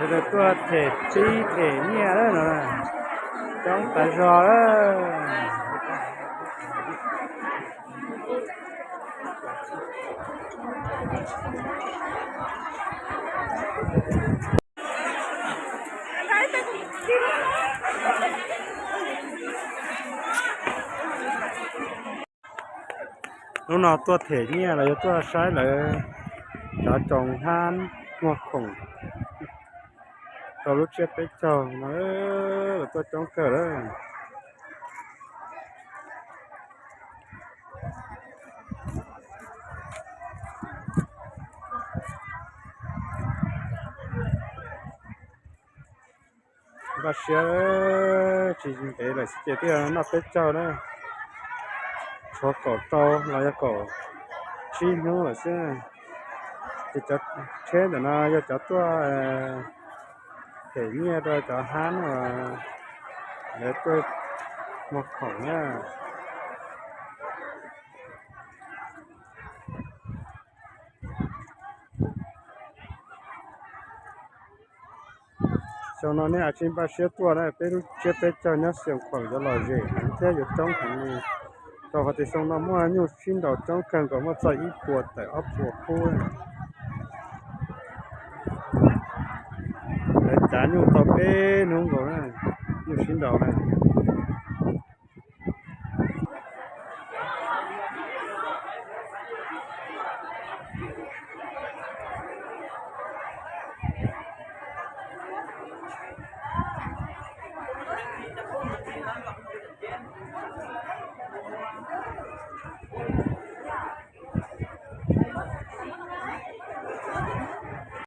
Sawv daws tuaj them tsib them nyiaj lawm no, coob tas zog lawm. Hnub no tuaj them nyiaj los yog tuaj saib lawv cov tsoos hab muag khoom rau lub tsiab peb caug no, lawv tuaj coob kawg lawm. Npaj siab, tsis ntev lawm xwb ces twb yog noj peb caug na. Tshuav kaum rau los yog kaum tsib hnub lawm xwb. Ces cov tsheb ntawm no yog cov tuaj them nyiaj rau cov hab no, lawv tuaj muag khoom na. Xyoo no nej tsis npaj siab tuaj na, peb lub tsiab peb caug nyob Xeev Khuam yuav lom zem heev thiab yuav coob heev li, rau qhov tias xyoo no muaj nyuj sib nraus coob kawg nkaus, muaj txog ib puas tawm ob puas khub. Lawv cav nyuj tau peb hnub nkaus na, nyuj sib nraus na.